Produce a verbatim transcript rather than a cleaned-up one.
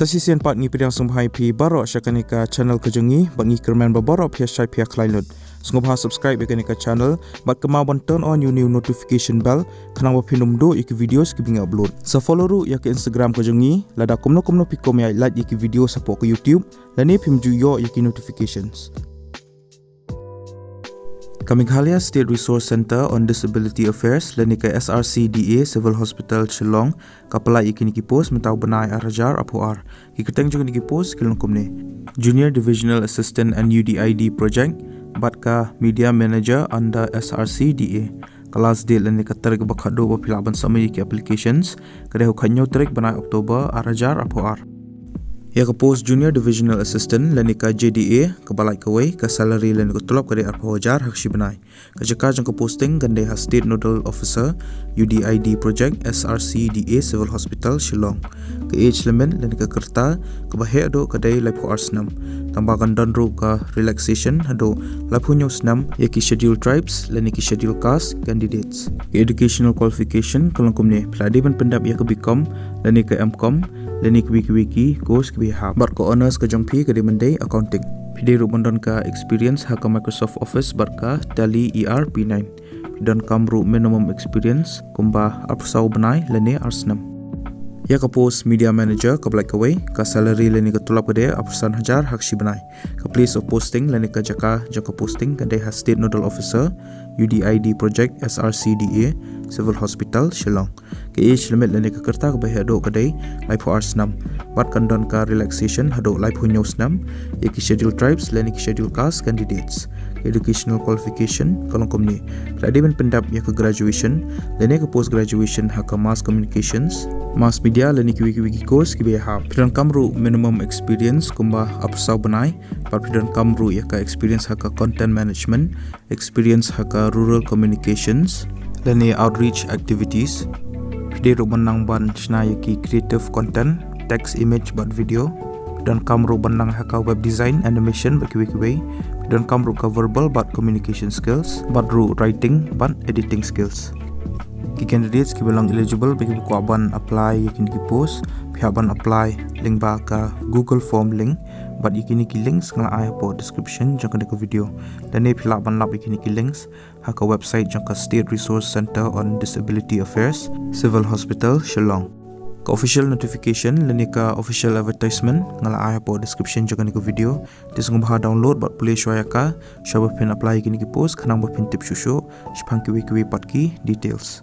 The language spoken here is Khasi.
Sa shisien pat ngi pdiang sngewbha ïa phi baroh sha kane ka channel ka jong ngi, bad ngi kyrmen ba baroh phi ïa shait phi ïa khlaiñ lut. Sngewbha subscribe ïa kane ka channel bad kynmaw ban turn on ïa u new notification bell khnang ba phin ym duh ïa ki videos kiba ngi upload. Sa follow ruh ïa ka Instagram ka jong ngi, lada kumno kumno phi kwah ban ïa like ïa ki videos hapoh ka YouTube, lane phim ju ïoh ïa ki notifications. Ka Meghalaya State Resource Centre on Disability Affairs lane ka S R C D A Civil Hospital Shillong ka pynlait ïa kine ki post mynta u bnai ar hajar arphew ar. Ki kyrteng jong kine ki post ki long kumne: Junior Divisional Assistant N U D I D Project bad ka Media Manager under S R C D A. Ka last date lane ka tarik ba khatduh ba phi lah ban submit ïa ki applications ka dei ha u khathynñiew tarik bnai October ar hajar arphew ar. Ïa ka post Junior Divisional Assistant lane ka J D A kaba lait kawei, ka salary lane ka tulop ka dei arphew hajar ha ka shi bnai. Ka jaka jong ka posting kan dei ha State Nodal Officer U D I D Project, S R C D A Civil Hospital Shillong. Ka age limit lane ka rta kaba heh haduh ka dei laiphew ar snem. Tangba kan don ruh ka relaxation haduh laiphew hynñiew snem ïa ki Scheduled Tribes lane ki Scheduled Caste candidates. Ka educational qualification ka long kumne: phi la dei ban pyndep ïa ka B Com lane ka M Com lane kiwei kiwei ki course kiba ïahap. Bad ka honours ka jong phi ka dei ban dei accounting. Phi dei ruh ban don ka experience ha ka Microsoft Office bad ka Tally E R P nine. Phi donkam ruh minimum experience kumba arphew saw bnai lane ar snem. Ïa ka post Media Manager kaba lait kawei, ka salary lane ka tulop ka dei arphew san hajar ha ka shi bnai. Ka place of posting lane ka jaka jong ka posting ka dei ha State Nodal Officer U D I D Project, S R C D A Civil Hospital Shillong. Ka age limit lane ka rta kaba heh haduh ka dei laiphew ar snem. Bad kan don ka relaxation haduh laiphew hynñiew snem ïa ki Scheduled Tribes lane ki Scheduled Caste candidates. Ka educational qualification ka long kumne: phi la dei ban pyndep ïa ka graduation lane ka post graduation ha ka Mass Communications, Mass Media lane kiwei kiwei ki course kiba ïahap. Phi donkam ruh minimum experience kumba arphew saw bnai, bad phi donkam ruh ïa ka experience ha ka content management, experience ha ka rural communications lane outreach activities. Phi dei ruh ban nang ban shna ïa ki creative content, text, image bad video. Phi donkam ruh ban nang ha ka web design, animation bad kiwei kiwei. Phi donkam ruh ka verbal bad communication skills bad ruh writing bad editing skills. Ki candidates kiba long eligible bad kiba kwah ban apply ïa kine ki post, phi hap ban apply lyngba ka Google Form link, bad ïa kine ki links nga la ai hapoh description jong kane ka video. Lane phi lah ban lap ïa kine ki links ha ka website jong ka State Resource Centre on Disability Affairs, Civil Hospital Shillong. Ka official notification lane ka official advertisement nga la ai hapoh description jong kane ka video. Te sngewbha download bad pule shuwa ïa ka shwa ba phin apply ïa kine ki post khnang ba phin tip shuh shuh shaphang kiwei kiwei pat ki details.